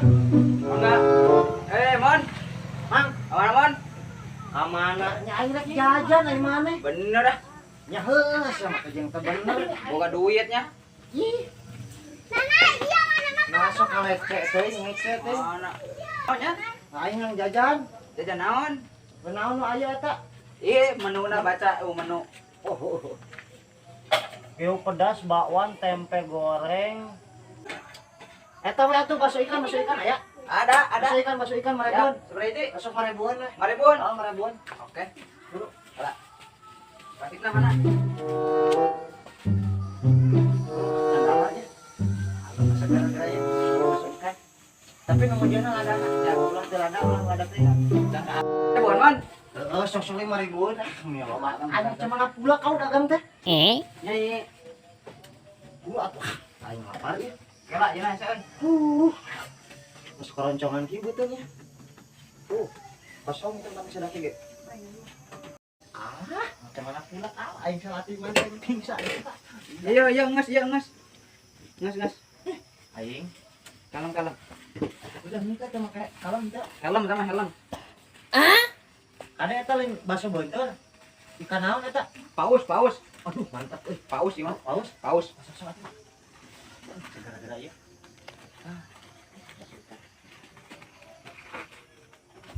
Nuhun. Mangga. Eh, Mon. Mang, Kamana, Mon? ka mana? Nya aing rek jajan ari maneh. Bener dah. Nya heuh sama kejeng teh bener. Boga duitnya. Ih. Nah, sok ngalece teh, ngece teh. Mana? Oh, nya. Aing yang jajan. Jajan naon? Benaon nu aya eta? Ih, menuna baca, menu. Oh. Kieu pedas, bakwan, tempe goreng. Eta we atuh bakso ikan aya. Ada, ada. Bakso ikan Ya, maribuan. seberapa itu? Masuk maribuan lah. Maribuan. Oh, maribuan. Oke. Dulu. Lah. Plastikna mana? Tandalanya. Masa gara-gara ya. Bakso ikan. Tapi kemudian ladana. Ya, ulah teu lada, ulah lada teh. Eh, bukan, Mon. Heeh, sok-sok 5.000-an ah. Loba. Aing cuma pula kau dagang teh. Nya, ieu. Gua atuh. Aing lapar ya. Kela, ieu nah, seun. Terus keroncongan ki beuteung ya. Kosong itu bang sedaki ge. Ah, macam mana pula ah aing salati mana pingsan. Iya, iya, nges, iya, nges. Nges, nges. Aing Kalem, kalem. udah minta sama kayak kalem teh. Helm sama helm. Ada eta lain bakso beunteur. Ikan naon eta? Paus, paus. Aduh, mantap euy. Paus ieu mah. Paus, Paus. masuk atuh. Gara-gara ya. Ah.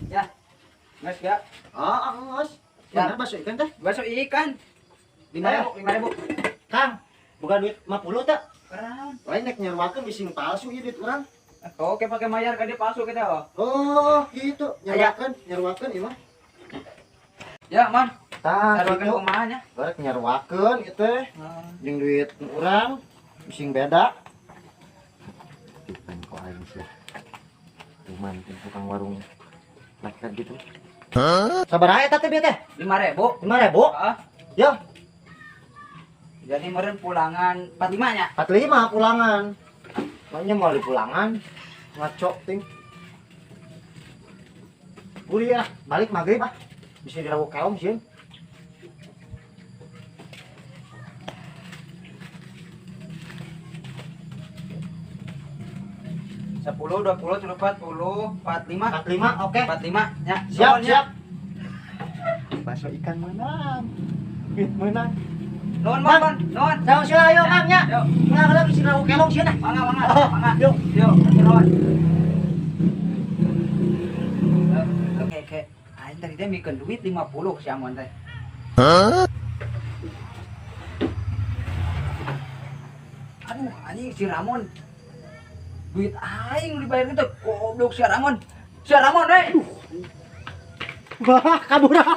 Ya. Nges ya. Ah, nges. Ya. Bener bakso ikan teh? Bakso ikan. 5.000, 5.000. Kang, bukan duit 50 teh. Keren. Lain nek nyeruakeun bising palsu ieu duit urang. Oke, pakai mayar ka dia palsu kita oh. Oh, gitu. Nyeruakeun, nyeruakeun ieu mah. Ya, Mon. Tah, Saruakeun gitu. kumaha nya? Barek nyeruakeun ieu teh. Jeung duit urang bising beda. Tipan kok aing sih. Cuman tukang warung leker gitu. Sabaraha eta teh bieu teh? 5.000. 5.000? Heeh. Ya, Jadi meureun pulangan 45 nya. 45 pulangan. Makanya mau dipulangan ngaco ting. Gurih ah, balik maghrib ah. Bisa dirawuk keong sieun. 10, 20, 30, 40, 45. 45, oke. 45 nya. Siap, Nuhun, nya. siap. Bakso ikan menang. Duit menang. Nuhun, Mon, Mon. Nuhun. Saung sila ayo Kang nya. Yuk. Ulah lagi si rawuk kelong sieun ah. Mangga, mangga, mangga. Yuk. Yuk, nuhun. Oke, oke. Aing tadi teh mikeun duit 50 si Amon teh. Aduh, anjing si Ramon. Duit aing dibayar gitu. Goblok si Ramon. Si Ramon, eh. Wah, kabur ah.